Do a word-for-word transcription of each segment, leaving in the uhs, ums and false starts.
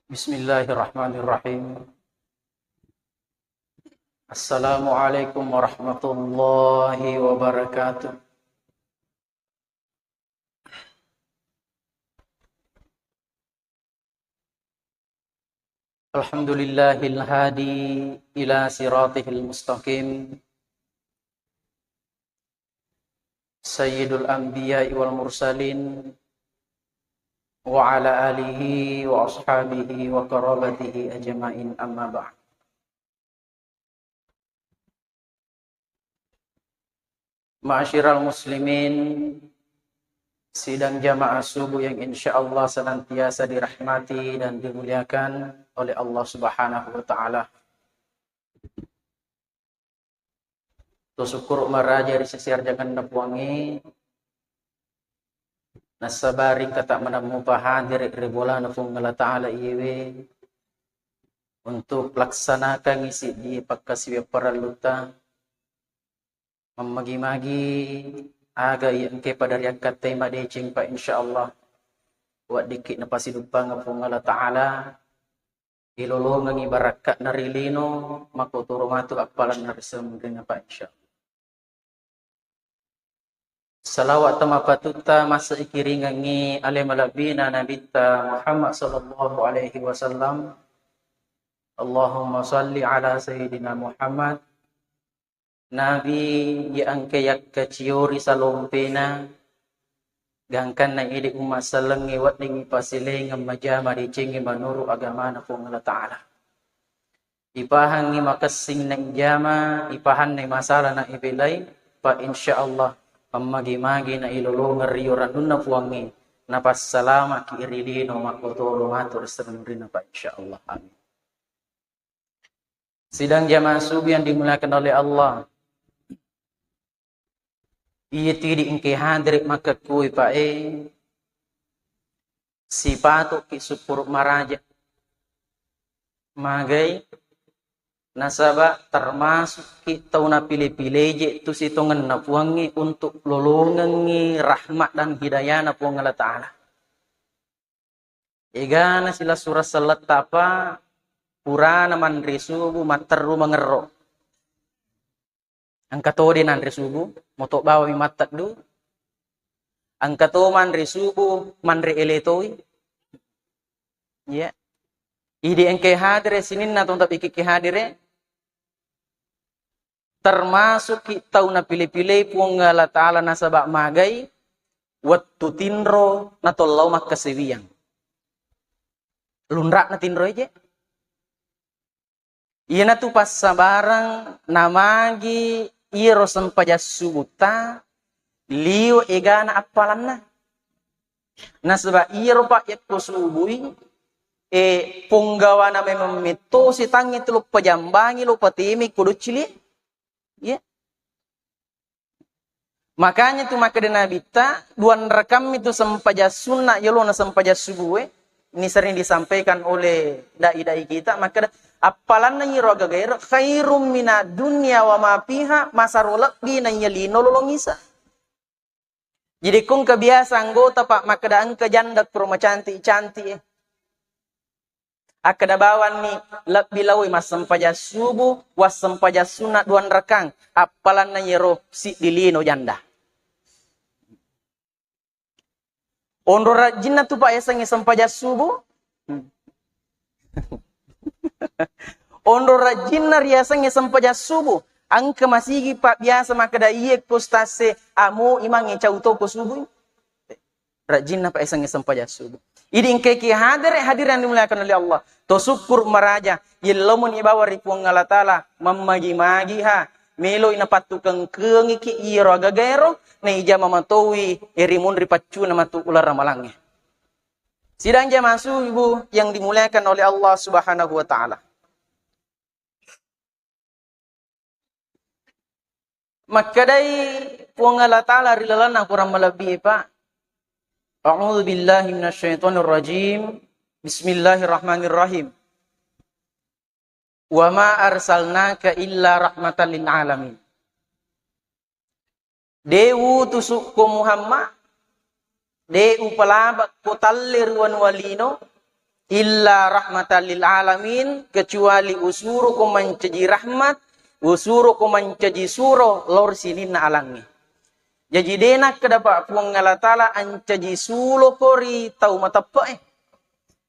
Bismillahirrahmanirrahim. Assalamualaikum warahmatullahi wabarakatuh. Alhamdulillahil hadi ila siratihil mustaqim. Sayyidul anbiya'i wal mursalin wa ala alihi wa ashabihi wa qarabatihi ajma'in, amma ba'd. Ma'asyiral muslimin, sidang jamaah subuh yang insya Allah senantiasa dirahmati dan dimuliakan oleh Allah Subhanahu wa Ta'ala. To sukkuru maraja ri sisi arjangenna Puangnge, nasaba ri kata manammu pahadiri ri bolana Puang Allah Ta'ala iyewe untuk laksanakangngi siddi pakkasiwiang parelluta, mammagi-magi aga iya engke pada riakkattai madeceng, Pak, insya Allah weddikki napasiduppangeng Puang Allah Ta'ala, ilolongengngi barakka'na ri lino, makkotoro matu appalanna ri semrina, Pak, insya Allah. Salawat tamapatutta masa ikiringengngi ale malebbina Nabitta Muhammad sallallahu alaihi wasallam. Allahumma salli ala Sayyidina Muhammad. Nabi, iya engka yakkaciori salompena, gangkanna idi umma sellengnge weddingngi pasilengeng majama decengnge manuru agamana Puang Allah Ta'ala. Ipahangngi makessing na ijama, ipahanni masalah na ibelai, pa insya Allah, pammagi-magi na ilolongeng rio rannunna Puangnge, napassalamaki ri lino makkotoro matu ri serrinrina, pa insya Allah. Amin. Sidang jamaah subuh yang dimuliakan oleh Allah, iya tidi engke hadere makkekkui, Pak, e, sipatuki sukkuru maraja. Magai? Nasaba termasukki tau napile-pile je tu sitongenna Puangnge untuk lolongengngi rahmat dan hidayana Puang Allah Ta'ala. Egana silassura selletta apa, purana manre subuh, matterru mangerro. Engka to de nanre subuh, moto bawami matteddu. Engka to manre subuh, manre ele toi. Iya. Idi engke hadere sininna to tapi kiki hadere. Termasukki tau napile-pilei Puang Allah Ta'ala nasaba magai wettu tinro natollau makkasewiang. Lunra'na tinro eje. Iyanatu passabarang namagi iyaro sempajang subutta liwe egana appalanna. Nasaba iyaro, Pak, yakko subui, e, ponggawana memeng metto setangnge tu lo pajambangi, lo patemi ko doccili. Iya. Makanya tu makkeda Nabitta, dua rakammi tu sempajang sunna yolona sempajang subue, ini sering disampaikan oleh dai-dai kita, makkeda, appalanna iyaro agagaero, khairum minad dunya wa ma fiha, masaro lebbi na iya lino lolong isa. Jadi, ko engka biasa anggota, Pak, makkeda engka janda kuro macantik-cantik, eh. Akkeda bawanni, lebbi laoi massempajang subuh, wassempajang sunna dua rakang, appalanna yero siddi lino janda. Onro rajinna tu, Pak, yasengnge sempajang subuh. Onro rajinna riasengnge sempajang subuh. Engka masigi, Pak, biasa makkeda, "Iye ko ustaz e, amo imangnge cau to ko subuh." Rajinna, Pak, yasengnge sempajang subuh. Idi engkaiki hadere, hadirin yang dimuliakan oleh Allah. To syukur maraja, yello muni bawa ri Puang Allah Ta'ala, mammagi-magi ha, meloi napattukengkengiki iyaro agagaero, naijama matowi, eri munri paccuna matu uleng ramalangnge. Sidang jamaah subuh yang dimuliakan oleh Allah Subhanahu wa Ta'ala. Makkedai Puang Allah Ta'ala ri lalenna Quran malebbi e, Pak. A'udzu billahi minasyaitonir rajim. Bismillahirrahmanirrahim. "Wa ma arsalnaka illa rahmatan lil alamin." De utusukko Muhammad, de upalabakko talle ri wanua lino, illa rahmatan lil alamin, kecuali usuroko mancaji rahmat, usuroko mancaji suro lao ri sininna alangnge. Jaji de nakkeda, Pak, Puang Allah Taala ancaji suloko ri tau mateppe'e.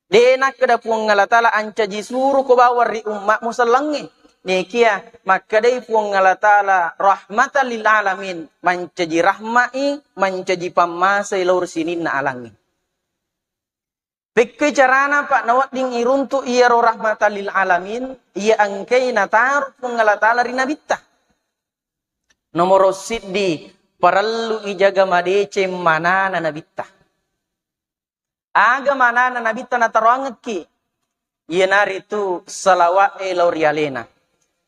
De nakkeda Puang Allah Taala ancaji suruko bawang ri ummatmu sellengnge. Nekia makkedai Puang Allah Taala rahmatan lil alamin, mancaji rahma'i, mancaji pammasai lao ri sininna alangnge. Pekkoi carana, Pak, nawedding iruntu iyaro rahmatan lil alamin, iya engkai nataro Puang Allah Taala ri nabitta. Nomoro siddi, parellu ijaga madeceng manana nabitta. Aga manana nabitta nataroangekki? Iyanaritu salawa'e lao ri alena.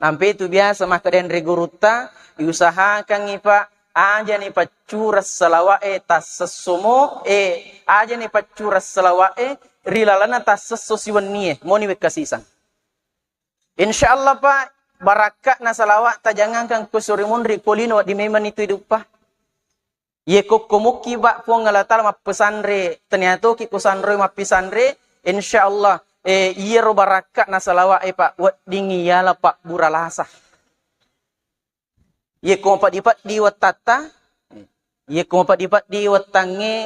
Nampe tu biasa makkedaeng ri gurutta, iusahakangngi, Pak, ajani paccureng salawa'e tassessomo, eh, ajani paccureng salawa'e ri lalenna tassesso siwennie, moni wekka siseng. Insya Allah, Pak, barakka'na salawa'ta jangangkang ko suri munri ko lino wedding memang itu iduppa. Ye kokko mukki, Pak, Puang Allah Taala mappesanre, tania toki ko sanroi mappisanre, insya Allah, eh, iyaro barakka'na salawa'e, Pak, weddingngi yala pabbura lasa. Ye ko mapeddi-peddi wettatta, ye ko mapeddi-peddi wettangnge,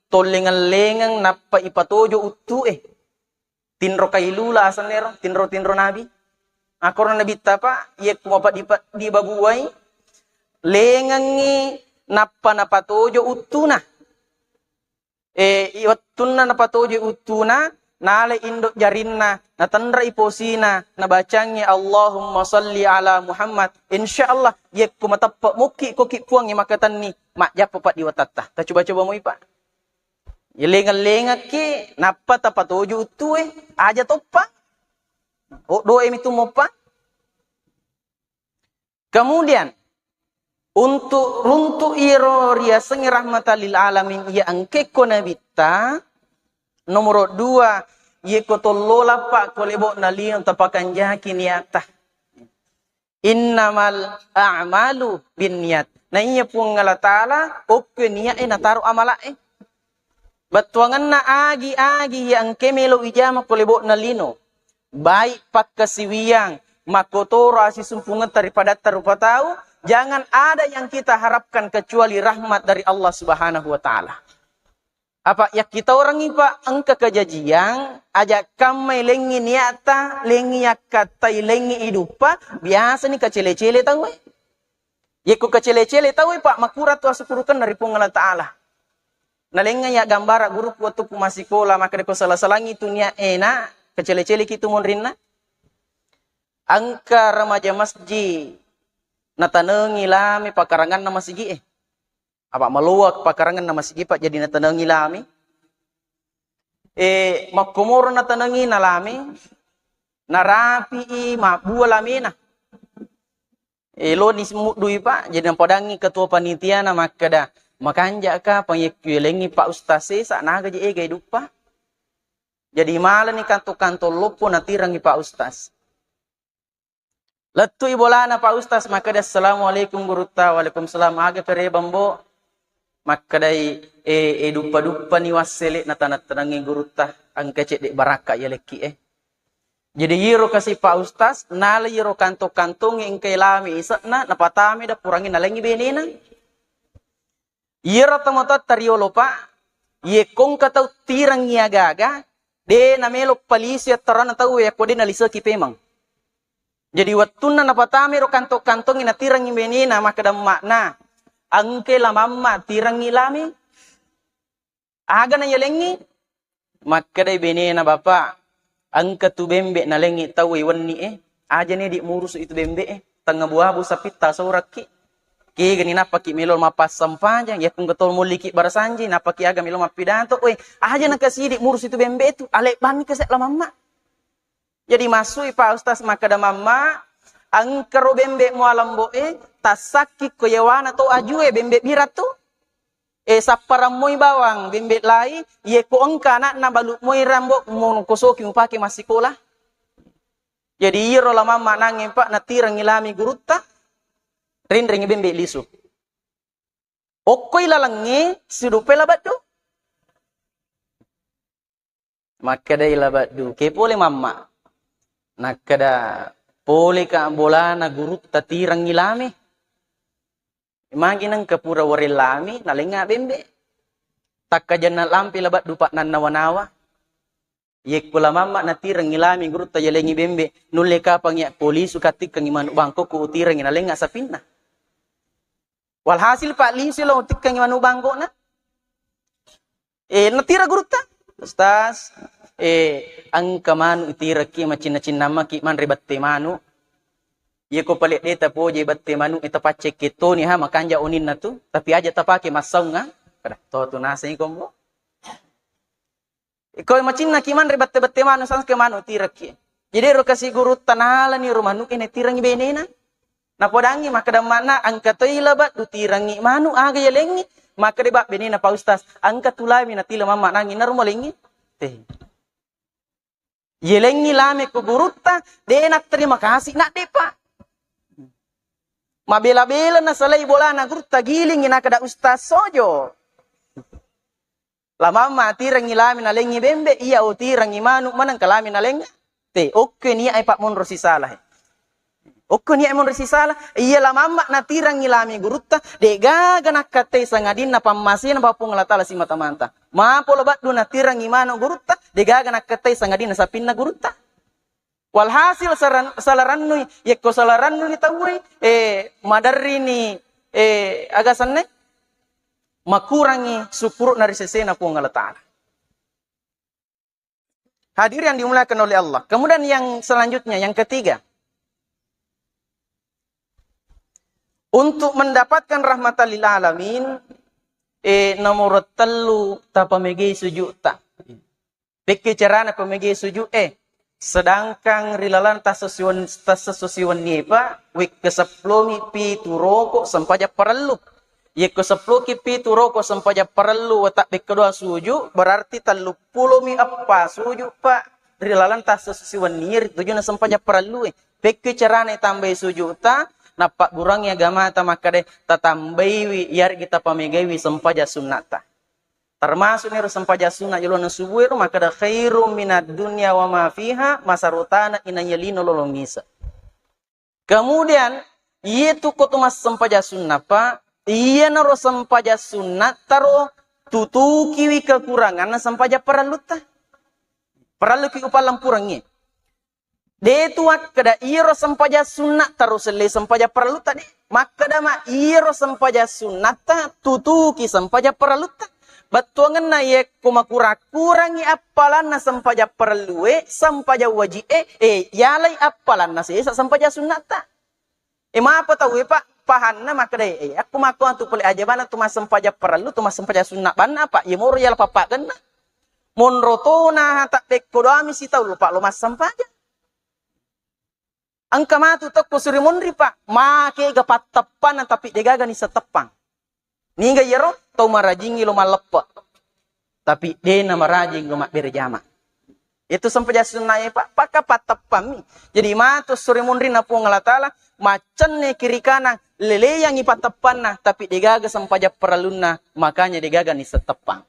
tollengeng-lengeng nappa ipatojo uttu'e. Tinro kailula asennero, tinro-tinro nabi. Akkoro nabitta, Pak, ye ko mapeddi-peddi babuwai, lengengngi nappa napatojo uttuna. Eh, i-, wettunna napatojo uttuna, nalai indo jarinna, natenrai posina, nabacangngi Allahumma salli ala Muhammad. Insya Allah, ye ko mateppe mukki koki Puangnge makkatenni, majjappa peddi wettatta. Tacoba-coba moi, Pak. Lengeng-lengekki, nappa tapatojo uttue, aja toppa. Oddoe mitu moppa. Kemudian, untuk runtu iyaro riasengnge rahmatan lil alamin iya engkekko nabitta, nomoro dua, iyeko tollola, Pak, ko lebo'na lino tapakanjaki niatta. Innamal a'malu binniyat. Na iya Puang Allah Taala, okko niat e nataro amala'e. Bettuangenna agi-agi iya engke melo wijama ko lebo'na lino. Baik pakkasiwiang, makkotoro asisumpungetta ri padatta rupa tau, jangan ada yang kita harapkan kecuali rahmat dari Allah Subhanahu wa Ta'ala. Apa yakkitaurengngi, Pak, engka kajajiang, aja kammai lengngi niatta, lengngi yakkattai, lengngi iduppa, biasani kacele-cele tauwe. Yekko kacele-cele tauwe, Pak, makurang tu asukkurukenna ri Puang Allah Ta'ala. Nalengnga iya gambara guruku wettukku massikola, makkeda ko sala-salangi tu niat e, Nak, kacele-celeki tu monrinna. Engka remaja masjid natanengi lame pakaranganna masigi'e. Apa maloa pakaranganna masigi, Pak, jadi natanengi lame. Eh, makkomoro natanengi na lame, narapi'i mabbua lamena. Eh, loni muddui, Pak, jadi napadangi ketua panitia na makkeda, "Makanja'ka pangekkuelengi Pak Ustaz sesa, naga je ega iduppa." Jadi malani kantong-kantong loppo natirangi Pak Ustaz. Lettu'i bolana Pak Ustaz, makkeda, "Assalamualaikum Gurutta." "Waalaikumsalam." "Aga perebang, Bo?" Makkedai, "E, e, duppa-duppani wassele nataneng-tanengi Gurutta, engka cedde barakka yalekki e." Jadi iyaro kasi Pak Ustaz, nala iyaro kantong-kantongnge engkai lame ise'na, napatame dappurangnge nalengngi benena. Iyaro tomatoatta riolo, Pak, yekko engka tau tirengngi aga-aga, de namelo palisi attarana tauwe yakko de naliseki pemeng. Jadi wettunna napatame ro kantong-kantongnge natirengngi benena, makkeda emma'na, "Engke la mamma tirengngi lame?" "Aga nayalengngi?" Makkedai benena, "Bapak, engka tu bembe nalengngi tauwe wenni e, aja ni idi murusu itu bembe e, tengnga buabu sapitta saurakki. Kegani nappaki melo mappassempajang, yakko engka tau mulliki barasanji, nappaki aga melo mappidato, we, aja nakasidi murusu itu bembe tu, alebbanni kase la mamma." Jadi massui Pak Ustaz makkeda, "Mamma, engka ro bembe mualambo e, tassakki ko yawana to ajue bembe bira tu." Eh, sapparang moi bawang bembe lai, yekko engka anakna balu moi rambo, mono kosoki mupake massikola. Jadi iyaro lamamma nangnge, Pak, natirengngi lami gurutta, rinrengngi bembe lisu. Okkoi lalengnge, sidupai la baddo. Makkedai La Baddu, "Ke pole mamma?" Nakkeda, "Pole ka bolana gurutta tirengngi lame." Magi nengka pura wareng lame, nalengnga bembe. Takkajanna lampe La Baddu pa nannawa-nawa. Yekko La Mamma natirengngi lame gurutta yalengngi bembe, nulle kapang ya polisu katikkengngi manu bangko ku utirengngi nalengnga sapinna. Walhasil pa lisu lo utikkengngi manu bangkona. Eh, natira gurutta, "Ustaz, eh, engka manu itirekki macinna-cinnammaki manre batte manu. Yeko pale de tapoje batte manu, eh, tapaccekke toni ha makanja oninna tu, tapi aja tapake massaunga." Kada, to tu naseng kombo. Ko macinnaki manre batte-batte manu, sangke manu tirekki. Jadi ero kasi gurutta nalani ro manu, eh, natirengngi benena. Napodangngi makkeda, "Mana engka toi La Baddu tirengngi manu, aga yalengngi?" Makkeda ba benena, "Pa Ustaz, engka tu lame natila mamma nangi narumo lengngi." Teh. Yelengngi lame ku gurutta, de natterima kasih nak depa. Mabela-bela nasalai bolana gurutta, gilingi nakkeda, "Ustaz Sojo." La Mamma tirengngi lame nalengngi bembe, iya utirengngi manu maneng ka lame nalengnga. Te, okke niat e pa monro sisala e. Okke niat e monro sisala, iya La Mamma natirengngi lame gurutta, de gaga nakkattei sangadinna pammasena pa Puang Allah Taala simata-mata. Mapo La Baddu natirengngi manu gurutta, de gaga nakkattei sangadinna sapinna gurutta. Walhasil saran-, salarannui, yekko salarannuni tauwe, eh, maderrini, eh, aga senna, makurangi syukurna ri sesena Puang Allah Taala. Hadir yang dimuliakan oleh Allah. Kemudian yang selanjutnya, yang ketiga, untuk mendapatkan rahmatan lil alamin, eh, nomor tellu tapamegei sujudta. Pekki carana pamegei sujud e. Sedangkan ri laleng tassesiwen-, tassesiwenni e pa, wekka seppulomi pitu roko sempajang parellu. Yekko seppuloki pitu roko sempajang parellu, watak bekka dua sujud, berarti telluppulomi eppa sujud pa ri laleng tassesiwenni e ri tujunna sempajang parellu e. Pekki carana tambai sujud ta, nappaggurangngi agamata makkeda tatambaiwi, yaregi tapamegaiwi sempajang sunnatta. Termasuk niro sempajang sunna jolona subuh ero makkeda khairum minad dunya wa ma fiha, masarutana inang yalino lolong isa. Kemudian, iyetu ko tu massempajang sunna pa, iyanaro sempajang sunna taro tutukiwi kekuranganna sempajang parellutta. Parelluki upallampurengngi. De tu wakkeda iyaro sempajang sunna taro selle sempajang parellutta de. Makkeda ma iyaro sempajang sunnatta tutuki sempajang parellutta. Bettuangenna yekko makurang-kurangi appalanna sempajang parellue, sempajang waji'e, eh, yalai appalanna sesa sempajang sunnatta. Eh, mapa tauwe, Pak? Pahanna makkeda, eh, akko makko tu pole aja bana tu massempajang parellu, tu massempajang sunna banna, Pak. Iya moro yala pappagenna. Monro tona tak pekko doami sitau lo, Pak, lo massempajang. Engka matu tokko suri monri, Pak. Make ga patteppanna tapi degaga ni seteppang. Niga iyaro tau marajingngi lo malleppe, tapi dena marajing lo mabbere jama. Itu sempajang sunnae, Pak, paka patteppammi. Jadi matu suri munrinna Puang Allah Taala, maccenne kiri kanan, leleyangi patteppanna, tapi degaga sempajang parellunna, makanya degaga ni seteppang.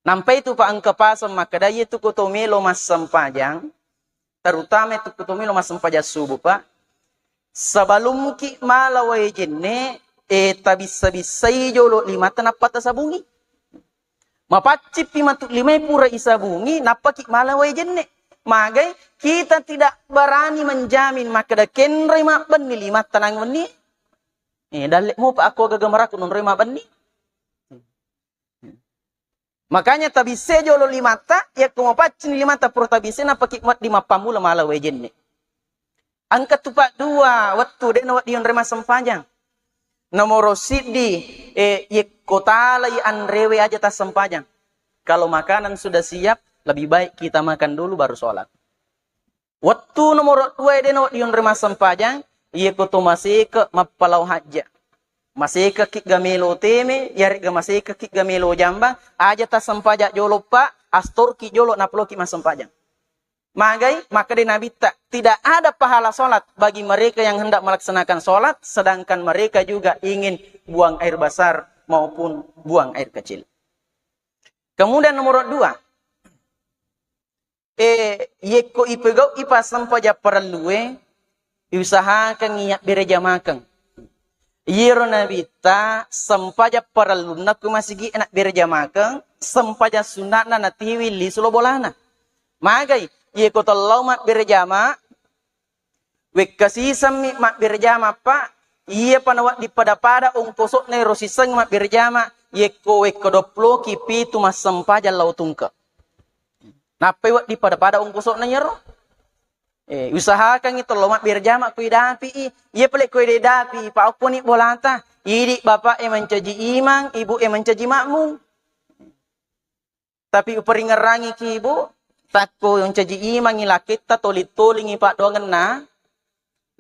Nampai tu, Pak, engka paseng makkeda, iye tu ko to melo massempajang, terutama tu ko to melo massempajang subuh, Pak, sebelumki mala wae jenne, eh, tabissa-bissai jolo limatta nappa tasabungi. Mapaccippi matu limae pura isabungi, nappaki mala wae jenne. Magai kita tidak berani menjamin makkeda kenroi mabbenni limatta nang wenni. Eh, dalle mopa akko gaga maraku nonroi mabbenni. Makanya tabisse jolo limatta, yakko mapaccing limatta pura tabisse, napaki wedding mappammula mala wae jenne. Engka tu, Pak, dua wettu de nawedding yonroi massempajang. Nomoro siddi, eh, yekko talai anrewe aja tassempajang. Kalau makanan sudah siap, lebih baik kita makan dulu baru sholat. Wettu nomoro dua e de nawedding yonroi massempajang, iye ko to maseke mappalao hajja. Masekeki ga melo teme, yarega masekeki ga melo jambang, aja tassempajang jolo, Pak, astorki jolo napaloki massempajang. Magai, makkeda Nabitta, tidak ada pahala sholat bagi mereka yang hendak melaksanakan sholat, sedangkan mereka juga ingin buang air besar maupun buang air kecil. Kemudian nomor dua, Eh, yekko ipegau'i passempajang parellue, iusahakangngi yabbere jamakeng. Iyero Nabitta sempajang parellunna ku masigi nabbere jamakeng, sempajang sunna'na natiwi lisu lo bolana. Magai, yeko tellau mabbere jama, wekka sisemmi mabbere jama, Pak, iyapa nawedding pada-pada ongkoso'na ero siseng mabbere jama, yekko wekka doploki pitu massempajang lao tungke. Nappai wedding pada-pada ongkoso'na iyaro. Eh, usahakangngi tello mabbere jama ko idapi'i. Iya pale ko idapi'i, pa okkoni bolata. Idi bapak e mancaji imang, ibu e mancaji makmum. Tapi uparingerrangi ki, Bu, takko mancaji imangngi lakketta, toli-tolingi paddoangenna,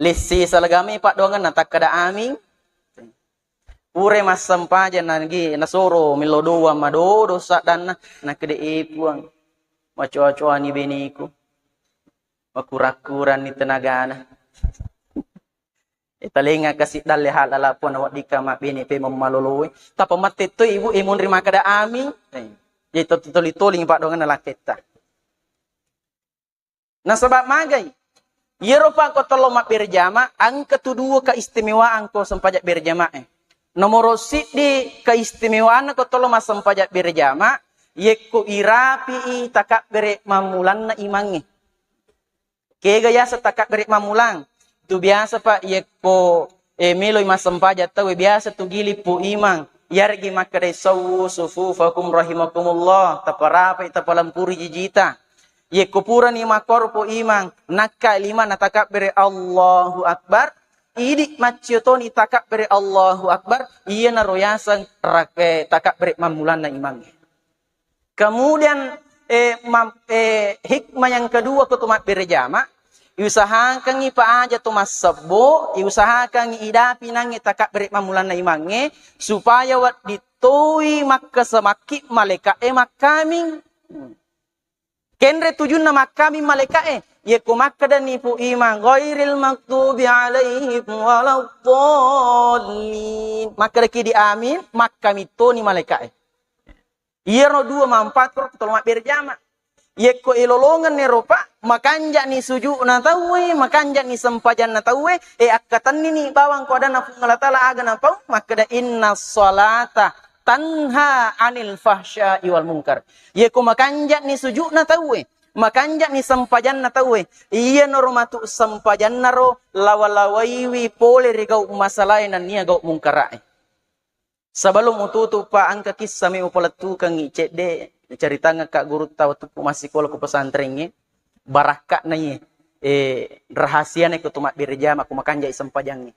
lessi salagami paddoangenna, takkada amin. Pura massempajang nagi nasoro mello doang madodo saddanna, nakkeda, "Eh, Puang, macoa-coani beneku. Makura-kurani tenagana." Eh, talenga kasi dalle halala Puang, naweddikka mabbene pe mammaloloe. Tappa mattettoi ibu e munri makkeda amin. Eh, jadi toli-toling paddoangenna lakketta. Nasaba magai? Iyaro pa ko tello mabbere jama, engka tu dua keistimewaan ko sempajang berjamae. Nomoro siddi keistimewaanna ko tello massempajang berjama, yekko irapi'i takabbere mammulanna imangnge. Kega yaseng takabbere mammulang? Tu biasa, Pak, yekko, eh, meloi massempajang tauwe, biasa tu gili pu imang. Yaregi makkedai, "Sawwu sufufakum rahimakumullah." Taparapai, tapalampuri jijita. Yekko purani makkoro pu imang, nakka lima na takabbere Allahu Akbar. Idi maccio toni takabbere Allahu Akbar. Iyanaro yaseng rak-, eh, takabbere mammulanna imangnge. Kemudian, eh, mam-, eh, hikmah yang kedua ko tu mabbere jama, iusahakangngi pa aja to massebbo, iusahakangngi idapi nangnge takabbere mammulanna imangnge, supaya wedding toi makkasemakki malaika'e makkaming. Kenre tujunna makkaming malaika'e, yekko makkedani pu imang, "Ghairil maghdubi alaihim waladdallin." Makkedaki di amin, makkaming toni malaika'e. Iyaro dua manfaat ko tolong mabbere jama. Yekko elolongenni ero, Pak, makanja'ni suju'na tauwe, makanja'ni sempajanna tauwe, e, akkatennini bawang ko adanna Puang Allah Taala aga napau, makkeda, "Inna salata tanha anil fahsya'i wal munkar." Yekko makanja'ni suju'na tauwe, makanja'ni sempajanna tauwe, iyanaro matu sempajannaro lawa-lawaiwi pole ri gau masalae nennia gau mungkara'e. Sebelum ututu, Pak, engka kissa me upalettukengngi cedde, caritangekka gurutta wettukku massikola ku pesantrengnge, barakka'na iye, eh, rahasiana ko tu mabbere jama, ko makanjai sempajangnge.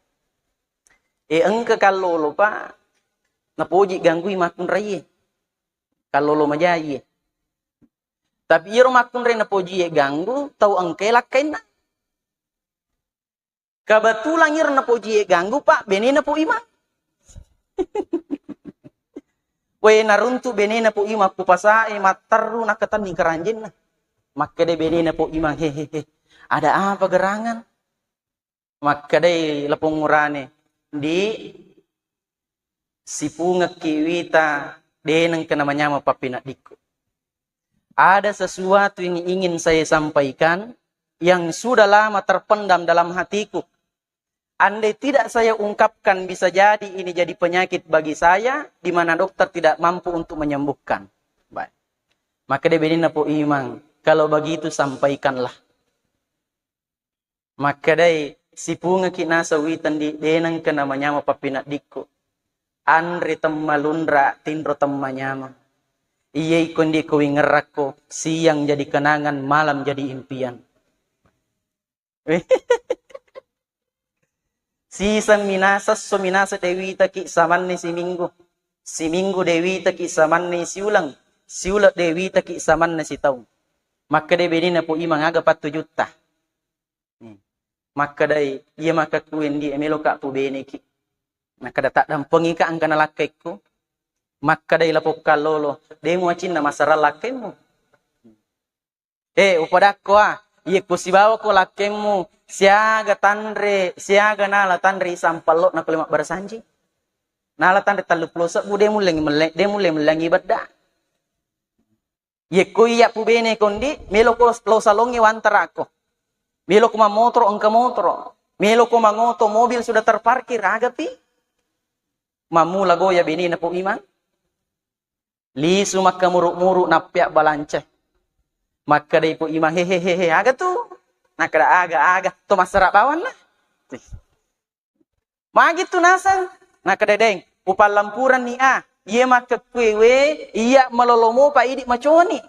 Eh, engka kallolo, Pak, napoji ganggui makkunraie. Kallolo majai. Tapi iyaro makkunrai napoji ganggu, tau engkae lakkainna. Kebetulan iro napoji ganggu, Pak, benena Pu Imang. Weh, naruntu benena Pu Imang ku pasae, matterru, nakatenni karanjenna. Makkeda benena Pu Imang, "He, he, he, ada apa gerangan?" Makkedai lapong urane, "Di, sipungekki wita, denengka namanyameng pappineddikku. Ada sesuatu yang ingin saya sampaikan, yang sudah lama terpendam dalam hatiku. Andai tidak saya ungkapkan, bisa jadi ini jadi penyakit bagi saya, di mana dokter tidak mampu untuk menyembuhkan." Baik. Makkeda benena Pu Imang, "Kalau begitu, sampaikanlah." Makkedai, "Sipungeki naseng wita, Ndi, denengka namanyameng pappineddikku. Anre temmalunra, tinro temmanyameng. Iya iko, Ndi, ko wingerakko, siang jadi kenangan, malam jadi impian." Siseng minasa, esso minasa de witaki samanne siminggu. Siminggu de witaki samanne siuleng. Siuleng de witaki samanne sitaung. Makkeda benena Pu Imang, "Aga pattujutta?" Hmm. Makkedai, "Iya makkakku, Ndi, meloka pubeneki." Nakkeda, "Taddampengika engka nalakkaikku." Makkedai lapong kallolo, "De muacinna masara lakkaimmu. Eh, upadakko, ah, iyekko sibawako lakkemmu, siaga tanre, siaga nala tanre isang pallokna ko le mabbarasanji. Nala tanre telluppulo sebbu, de mulle melle-, de mulle mellengi bedda." Yekko iya pubene kondi, melo ko lo salonge wantarakko. Melo ko mamotoro, engka motoro. Melo ko mangoto, mobil sudah terparkir, agapi. Mamula goya benena Pu Imang. Lisu makkamuru-muru nappea balanca. Makkedai Pu Imang, "Hehehehe, aga tu?" Nakkeda, "Aga, aga, to massara bawanna." Magi tu naseng? Nakkeda, "Deng, upallampuranni a. Iye makkekkuewe, iya malolo mopa idi maconi.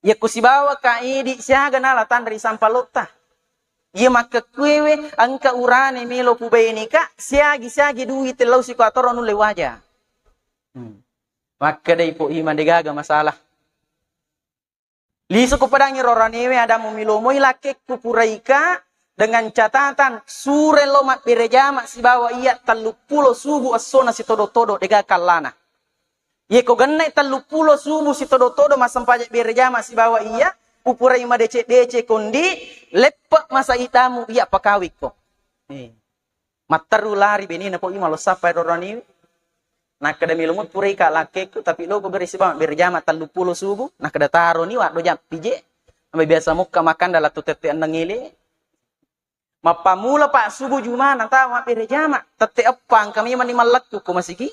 Iya kusibawa ka idi siaga nala tanri sampalotta. Iye makkekkuewe, engka urane melo pubaineka, siagi-siagi duite lao siko atoro nulle waja." Hmm. Makkedai Pu Imang, "Degaga masalah. Lisu kupadangi roroanewe, ada mumilomoi lakkekku puraika, dengan catatan sure lo mabbere jama sibawa iya telluppulo subu essona sitodo-todo, dega kallana. Yeko gennai telluppulo subu sitodo-todo massempajang bere jama sibawa iya, upurai madeceng-deceng kondi, leppe masa idamu iya pakawikko." Eh. Matteru lari benena Pu Imang lo sappai roroaniwi. Nakkeda, "Melo muppurai ka lakkekku, tapi loko bere sibawa bere jama telluppulo subu." Nakkeda, "Taroni waddo jam pije. Ambe biasa mukka makanda lattu tette enneng ele." Mappamula pa subu jumana tau mabbere jama, tette eppa engka memang ni mallekku ko masigi.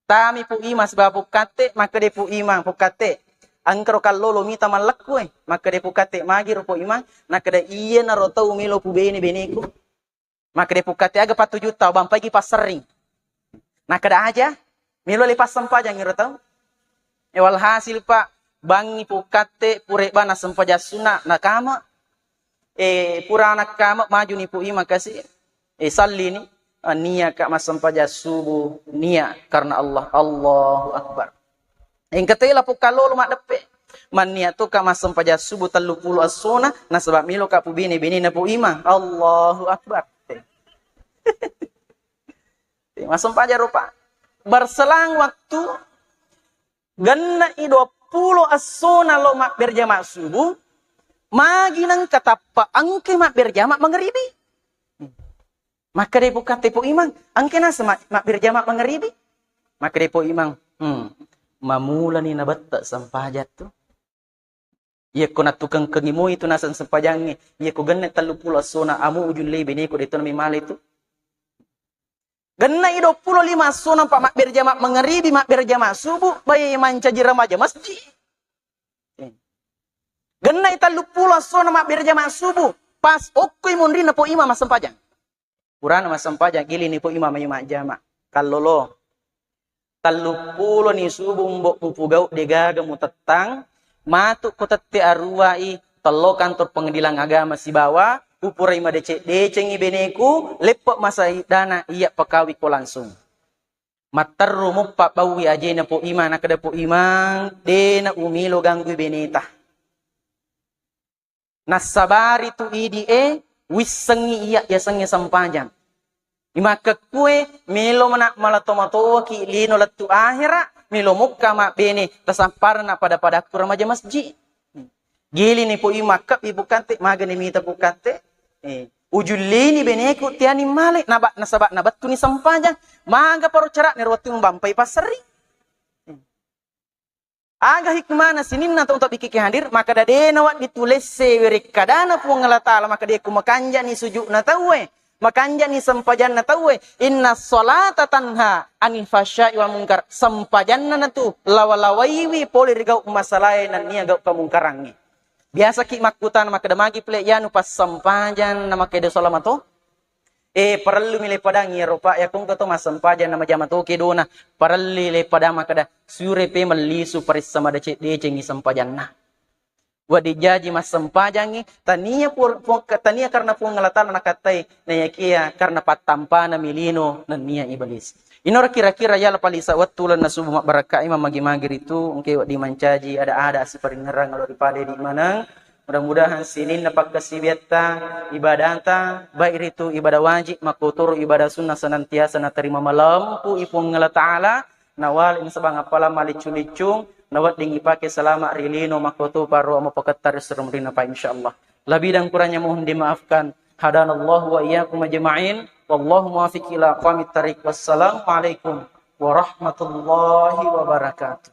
Tami Pu Imang sibawa Pu Katte, makkeda Pu Imang, "Pu Katte, engkaro kallolo mita mallekku e." Makkeda Pu Katte, "Magiro Pu Imang?" Nakkeda, "Iyanaro tau melo pubene beneku." Makkeda Pu Katte, "Aga patujutta, bampai gi passerring." Nakkeda, "Aja, melo le passempajang iro tau." E, walhasil, Pak, bangi Pu Katte pura bana sempajang sunna nakama. E, pura nakkama, majuni Pu Imang kasi. E, sallini, ah, niaka massempajang subuh, nia karena Allah. Allahu Akbar. Engka tela pukkalolo maddeppe. Mannia tu ka massempajang subuh telluppulo essona, nasaba melo ka pubene-benena Pu Imang. Allahu Akbar. Massempajang rupa. Berselang waktu, genna i duappulo essona lo mabberjama subuh, magi nengka tappa engke mabberjama mangeribi. Makkeda Pu Katte, "Pu Imang, engke naseng ma-, mabberjama mangeribi?" Makkeda Pu Imang, "Hmm, mamulani nabetta sempajang tu. Iyakko nattukengkengi moi tu naseng sempajangnge, iyakko genne telluppulo essona amu ujullei beneku de to nami male tu." Genna i duappulo lima essona pa mabberjama mangeribi, mabberjama subuh, bae mancaji remaja masjid. Genna i telluppulo essona mabberjama subuh, pas okkoi monrinna Pu Imang massempajang. Purana massempajang, gilini Pu Imang mai majjama. Kallolo. Telluppuloni subuh mbo mupugau degaga mutettang, matu ko tette aruwai tello kantor pengadilan agama sibawa upurai madeceng-decengi beneku, leppe masa iddana iya pakawiko langsung. Matterru muppa baui ajena Pu Imang, nakkeda Pu Imang, dena umilo ganggui beneta. Nassabari tu idi e, wissengngi iya yasengnge sempajang. Imakkekkue, melo mena mala tomatoaki lino lettu ahera, melo mukka mabbene, tasapparna pada-pada ku remaja masjid. Gilini Pu Imang, makkebbi Pu Katte, magani mita Pu Katte. Eh, ujullini beneku tiani male, naba-, nasaba nabettuni sempajang, maga paro carane ro wettu mubampai passerri. Aga hikmana sininna tau tabbikiki hadir, makkeda de nawedding tu lesse werekkadana Puang Allah Ta'ala, makkeda ku makanjani sujudna tauwe, makanjani sempajanna tauwe, inna sholata tanha anil fahsya'i wal munkar, sempajanna natu lawa-lawaiwi pole ri gau masalae nennia gau kemungkarangnge. Biasaki makkutana makkeda magi pale yanu passempajang na makkeda salamato? Eh, parellumi le padangi iyaro, Pak, yakko engka to massempajang na majama to kedona, parelli le padang makkeda, sure pe mellisu paressa madeceng-decengi sempajanna. Wedding jaji massempajangi, tania pu-, pu-, tania karena Puang Allah Ta'ala nakattai, nayakia karena pattampana mi lino nennia iblis. Inora kira-kira yala palisa wettu lenna subuh mabbarakkai mamagi-magi ritu, engke wedding mancaji ada-ada siparingngerang lo ripada di maneng. Mudah-mudahan sininna pakkasiwiatta, ibadata, baik ritu ibadah wajib, makkotoro ibadah sunnah, senantiasa naterima malempu i Puang Allah Ta'ala, nawale nasabang appalang maliccu-liccu, nawedding ipake salama ri lino, makkoto paro mapaketta ri serumrina pa, insyaallah. Lebih dan kurangnya mohon dimaafkan. Hadanallahu wa iyyakum ajma'in. Wallahu muwaffiq ila aqwamit thariq. Wassalamualaikum warahmatullahi wabarakatuh.